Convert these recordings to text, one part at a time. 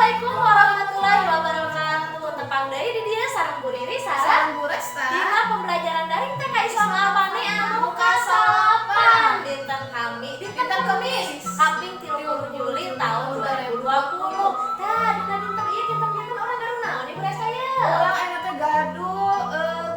Assalamualaikum warahmatullahi wabarakatuh. Tepang deui di dieu sareng Bu Riri sareng Sareng Bu Resta. Dina pembelajaran daring TK Islam Alfani anu kasalapan dinten kami dinten Dinten Kemis Kemis. kaping 30 Juli tahun 2020. Tah, dina dinten ieu kinten-kinten urang gaduh naon Ibu Resta ye? Urang ayeuna teh gaduh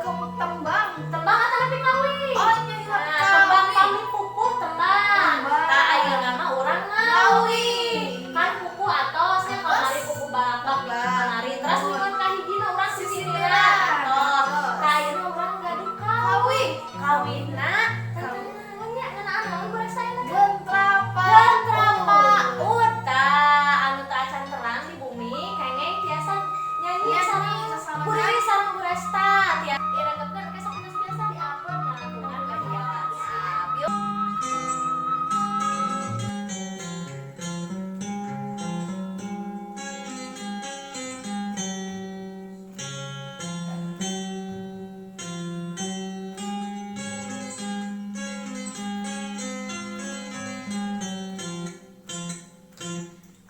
ke tembang. Tembang atanapi kawih? Oh nya. Nah, tembang pami pupuh tembang. Tembang. Tah, ayeuna mah urang ngawih. Kan pupuh atos nya, kamari pupuh balakbak kamari. Terus mingguan kahijina urang sisiriran atos. Tah, ayeuna urang gaduh kawih. Kawihna tentang naon nya, ngeunaan naon Bu Resta ayeuna teh? Gentra. Gentra PAUD. Tah, anu teu acan terang di bumi kengeng tiasa nyanyi sareng sasama. Bu Riri sareng Bu Resta. Tiasa diregepkeun ke sok geus biasa di-upload ngalangkungan media WhatsApp. Yuk.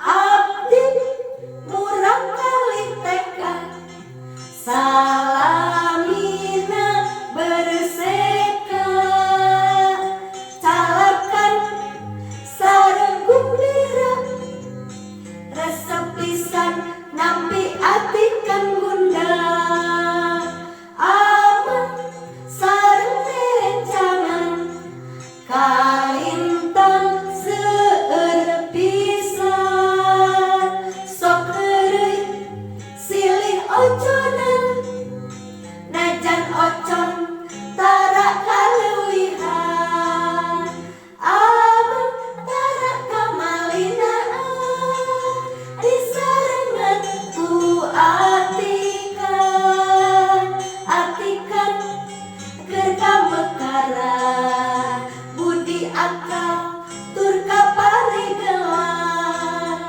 Abdi murangkalih TK salamina berseka, calakan sareng gumbira, resep pisan nampi atikan bunda, ameng sareng rerencangan kalintang seueur pisan, sok heureuy silih oconan, najan ocon tara kaleuwihan, ameng tara kamalinaan, disarengan ku atikan, atikan keur kamekaran budi akal tur kaparigelan,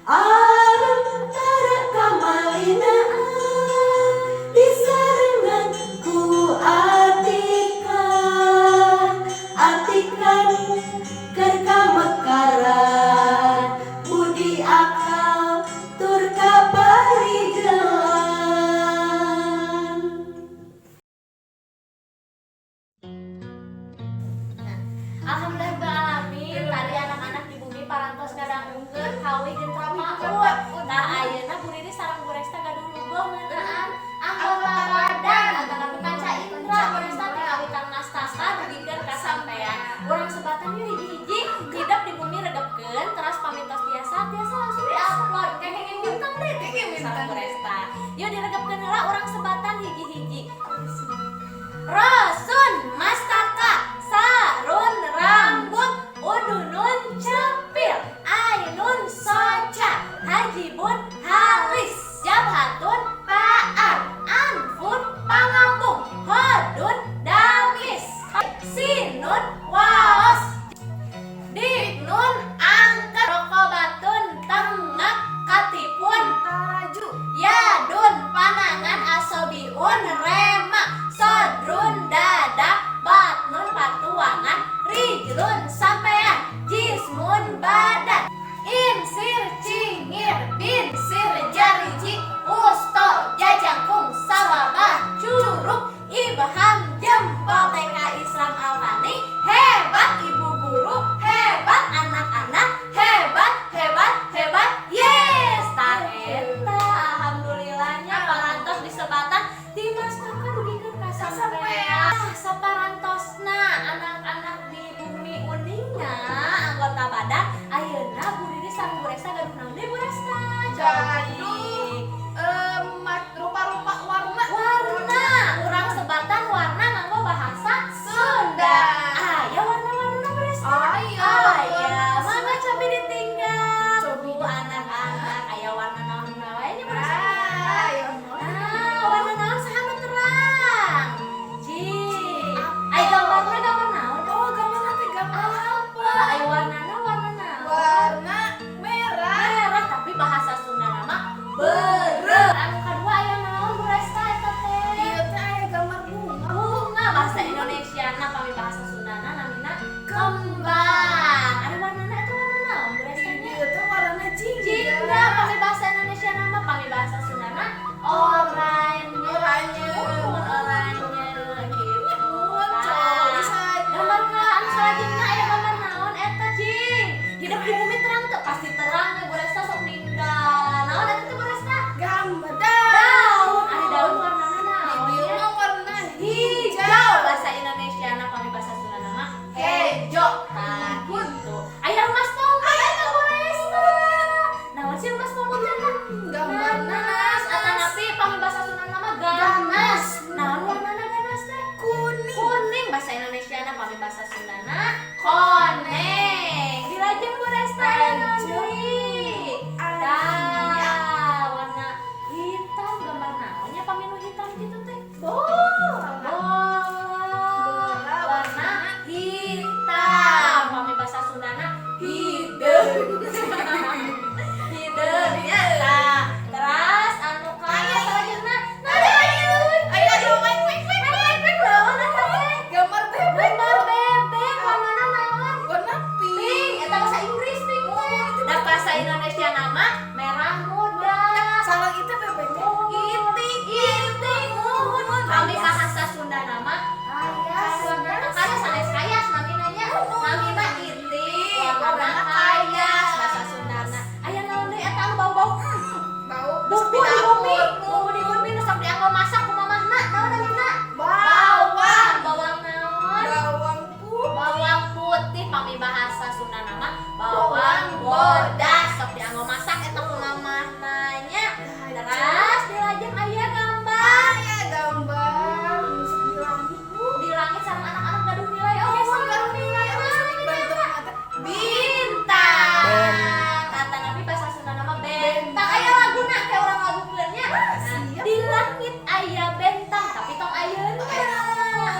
ameng tara kamalinaan, disarengan ku atikan, atikan keur kamekaran budi akal tur kaparigelan. Nah, alhamdulillah alamin, tadi anak-anak di bumi parantos ngadangukeun kawih gentra PAUD. Tah, ayeuna Bu Riri sareng Bu Resta gaduh lugoh ngeunaan anggota badan atanapi panca indra. Bu Resta ti kawitan nastasta dugikeun ka sampean. Urang sebatan yuk hiji-hiji, hidep di bumi regepkeun, teras pami tos tiasa tiasa langsung di-upload. Kenging bintang deh Kenging sareng bintang. Bu Resta. Yuk, diregepkeun heula, urang sebatan hiji-hiji. Rosun mastaka, sarun rambut, udunun cepil, ainun soca, hajibun halis, jabhatun paan, anfun pangambung, hodun damis, sinun waos, diknun angkat, rokobatun tengek, katipun Taraju. Yadun panangan, asobiun rema, sodrun dada, batnun patuangan, rijlun sampean, jismun badan, insir cingir, binsir jariji, usto jajangkung, sawabah curug, ibham jempol. TK Islam Alfani. Hidup di bumi terang tuh pasti terang ya, Bu Resta sok ninggal. Naon eta teh, Bu Resta? Gambar daun. Daun, ari daun warnana naon Di dieu ya? mah warna Hijau. hijau. Bahasa Indonesia na pami bahasa Sunda nama Hejo. Tah, gitu. Aya rumas tomat eta, Bu Resta. Naon sih rumas tomat eta? Gambar Nanas. Atanapi pami bahasa Sunda nama ganas. Naon warnana ganas teh? Kuning. Kuning. Bahasa Indonesia na pami bahasa Sundana koneng. Dilajeng, Bu Resta, ya naon deui? Tah, warna hitam gambar naonnya pami nu hitam gitu teh? Bola. Bola. Bola. Warna hitam. Pami bahasa Sundana Hideung. Hideung nya. Tah, teras anu ka salajengna. Nah, Ayo ayo main main main. Bebek naon eta teh? Gambar bebek. Gambar bebek warnana naon? Warna Pink, pink. eta bahasa Inggris pink teh. Da bahasa Indonesia nama merah muda. Salah itu bebeknya. Itik, itik, muhun. Kami bahasa Sunda nama Ayas. kayas, sanes kayas namina nya. Namina itik, warna kayas bahasa Sundana. Aya naon deui eta anu bau-bau? Bau. Bumbu di bumi, bumbu di bumi nu sok dianggo masak ku mamahna, naon namina? Bawang. Bawang naon? Bawang putih. Bawang putih pami bahasa Sunda nama bawang bodas, sok dianggo masak eta ku mamahna nya. Terus dilajeng aya gambar Aya gambar musik di langit, Bu. Di langit sareng anak-anak gaduh nilai. Oh, gaduh nilai. Bentuk mata. Bintang. Atanapi bahasa Sunda nama bentang. Aya laguna kayak urang lagukeun nya. Nah, Siap. di langit aya bentang, tapi tong ayeuna.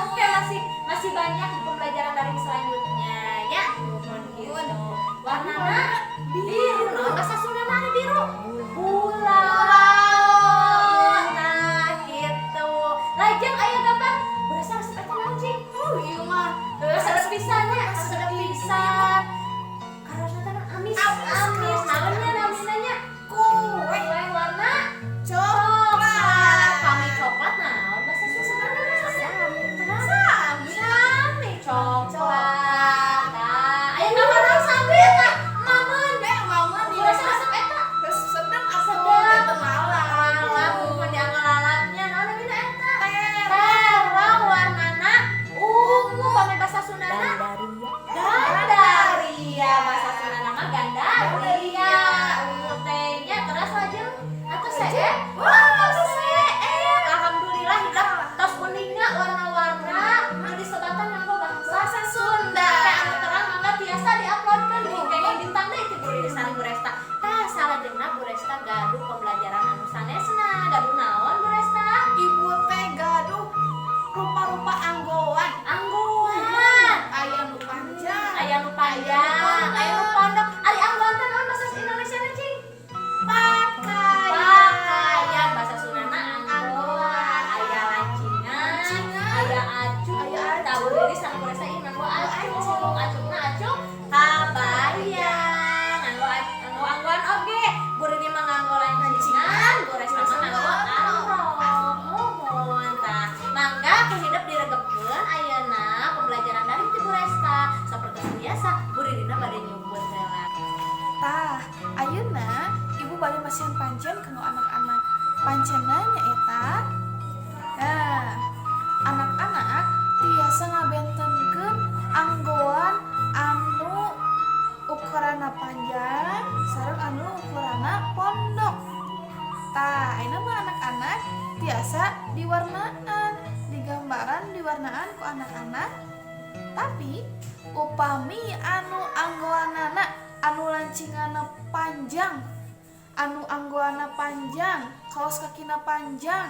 Oke, masih masih banyak di pembelajaran daring selanjutnya ya. Nuhun gitu. Warnana biru. Naon bahasa Sunda mana biru? Bulan. Nah, gitu. Lajeng aya gambar. Berasa resep eta naon, Cing? Oh, ieu mah Resep pisan nya, resep pisan. Karosna teh amis, Amis, amis. amis. Naonnya namina nya? Kue Kue warna coklat. Pami coklat naon bahasa Sunda? Sami. Sami. Sami coklat. Nah, aya gambar naon sami eta? Mamen. Eh, mama di Berasa resep eta. Terus sedang asup Sedang. dateng malam. Malam mun dianggo lalapnya naon namina eta? Terong. Terong warnana ungu, pami bahasa Sundana gandaria, bahasa Sundana mah gandaria ungu teh nya. Terus lajeng atuh seep. Wah, seep. Alhamdulillah hidup tos uninga warna-warna nu disebatan nganggo bahasa Bahasa Sunda. Kayak anu terang mangga tiasa diuploadkeun di kenging bintang deui ti Bu Riri sareng Bu Resta. Tah, salajengna Bu Resta gaduh pembelajaran anu sanesna. Gaduh naon, Bu Resta? Ibu teh gaduh rupa-rupa anggoan. Anggoan. Aya nu panjang. Aya nu panjang, aya nu pondok. Ari anggoan teh naon bahasa Indonesia na, Cing? Pakaian. Pakaian bahasa Sundana anggoan. Aya lancingan, Lancingan. aya acuk. Aya acuk. Tah, Bu Riri sareng Bu Resta ieu nganggo acuk. Acukna acuk kabaya. Nganggo nganggo anggoan oge. Bu Rini mah nganggo lancingan, Bu Resta mah nganggo androk. Muhun tah. Mangga ku hidep diregepkeun ayeuna pembelajaran dari ti Bu Resta. Sapertos biasa, Bu Ririna bade nyumput heula. Tah, ayeuna ibu bade masihan pancen kanggo anak-anak. Pancenna nyaeta, nah, anak-anak tiasa ngabentenkeun anggoan anu ukuranna panjang sareng anu ukuranna pondok. Tah, ayeuna mah anak-anak tiasa diwarnaan, digambaran, diwarnaan ku anak-anak. Tapi upami anu anggoanana anu lancinganna panjang, anu anggoana panjang, kaos kakina panjang,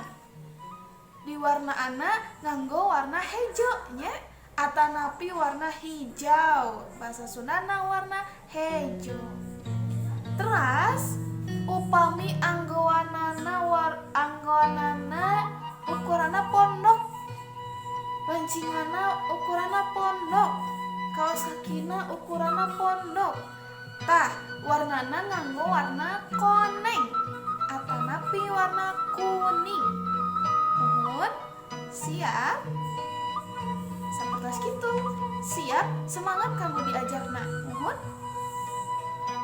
diwarnaana nganggo warna hejo nya atanapi warna hijau, bahasa Sundana warna hejo. Teras upami anggoanana war anggoanana ukuranna pondok, lancinganna ukuranna pondok, kaos kakina ukuranna pondok, tah warnana nganggo warna koneng atanapi warna kuning. Muhun, siap? Sapertos kitu, siap, semangat kanggo diajarna. Muhun.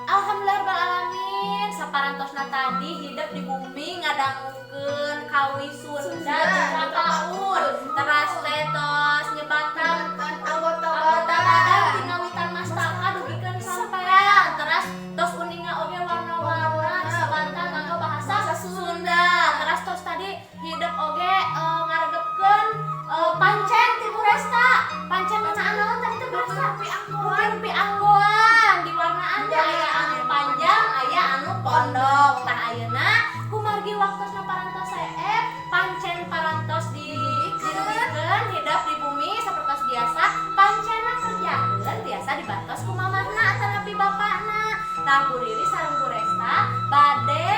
Alhamdulillah rabbil alamin, saparantosna tadi hidep di bumi ngadangukeun kawi Sunda Sunda, jeung PAUD, teras teh tos nyebatan anggota anggota badan badan ti ngawitan mastaka dugikeun sampean, teras tos uninga oge warna-warna disebatan nganggo bahasa Sunda, teras tos tadi hidep oge ngaregepkeun pancen ti Bu Resta. Pancen ngeunaan naon tadi teh, Bu Resta? Rupi anggoan. Rupi anggoan, di warnaan teh aya anu panjang, aya anu pondok. Tah, ayeuna kumargi waktosna parantos saep, pancen parantos di didugikeun hidep di bumi sapertos biasa pancenna kerjakeun, biasa dibantos ku mamahna atanapi bapakna. Tah, Bu Riri sareng Bu Resta bade